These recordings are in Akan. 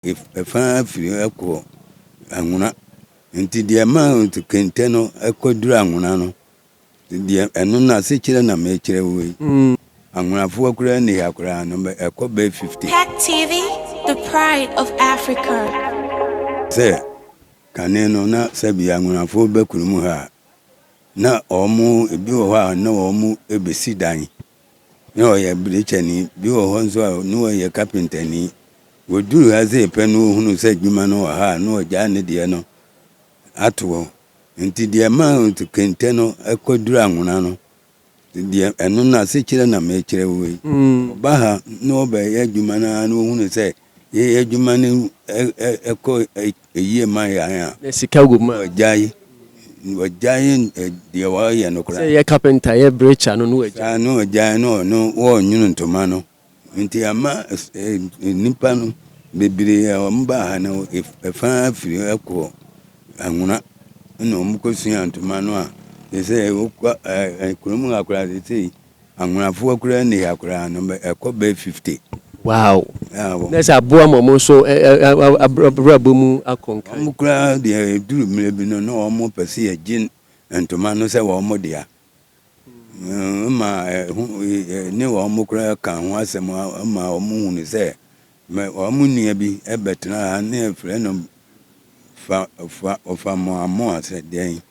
Ɛfa firi kɔ Anwona. Nti deɛ ɛma kente no kɔduru Anwona no, deɛ ɛno no asekyerɛ na mekyerɛ wo yi. Anwonafoɔ koraa nni ha koraa no, ɛkɔ bɛyɛ 50. Pac TV, the pride of Africa. Sɛ kane no na sɛbi Anwonafoɔ ba kurom ha a, na wɔn ebi wɔ hɔ a na wɔn bɛsi dan. Na ɔyɛ birikyani, bi wɔ hɔ nso a na ɔyɛ kapentani. Wɔduruu ha sei pɛ na ɔhunuu sɛ adwuma no wɔ ha a, na ɔgyaa ne deɛ no ato hɔ. Nti deɛ ɛma kente no kɔduru Anwona no, deɛ ɛno no asekyerɛ na mekyerɛ wo yi. Ɔba ha na ɔbɛyɛ adwuma no ara na ɔhunu sɛ yɛyɛ adwuma no kɔ yie ma yɛn a, Na sika wɔ mu a. Ɔgyae. Ɔgyae deɛ ɔyɛ no koraa. Sɛ yɛ carpenter, yɛ brekya no, na wagyae. Saa na ɔgyae na ɔno ɔrenwono ntoma no. Nti ama nnipa no bebree a wɔbaa ha no ɛfa firi kɔ Anwona na wɔkɔsua ntoma no a, seesei wokɔ kurom ha koraa seesei Anwonafoɔ koraa nni ha koraa no, ɛkɔ bɛyɛ 50. Wow! A Na sɛ aboa ma ɔmo nso abrabɔ mu akɔ nkan. Wɔn koraa deɛ, ɛduru mmerɛ bi no na wɔn pɛ sɛ yɛgye ntoma no sɛ wɔn dea. Ma ɛho ne wɔn koraa ka ho asɛm ma wɔn hunu sɛ wɔn nua bi bɛtena ha ne yɛfrɛ no fa fa ɔfamoamoa sɛ deɛn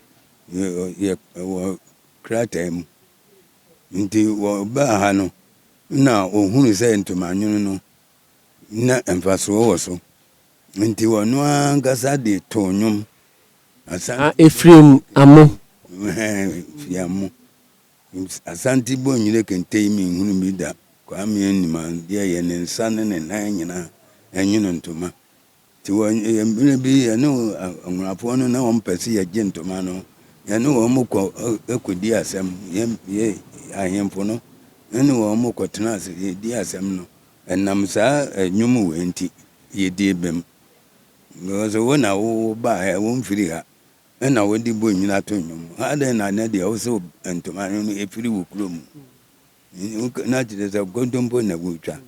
yɛ wɔ krataa mu. Nti wɔbaa ha no na ohunu sɛ ntomanwono no na mfasoɔ wɔ so. Nti ɔno ankasa de too nnwom. Ah, Ephraim Amo. Fiamo. Asante Bonyere kente yi menhunu bi da. Kwame anim adeɛ yɛ ne nsa ne ne nan nyinaa ɛnwono ntoma. Nti wɔ mmerɛ bi yɛne Anwonafoɔ no na wɔn pɛ sɛ yɛgye ntoma no, yɛne wɔn kɔ kɔdi asɛm. Yɛ ahemfo no ɛne wɔn kɔtena ase yɛdi asɛm no. Ɛnam saa nnwom wei nti yɛdii bem. Because wo na wo baa ha, womfiri ha. Ɛna wode bonyini ato nnwom. Adɛn na ne deɛ wo sɛ ntoma no ɛfiri wo kurom? Na kyerɛ sɛ nkontompo na wotwa.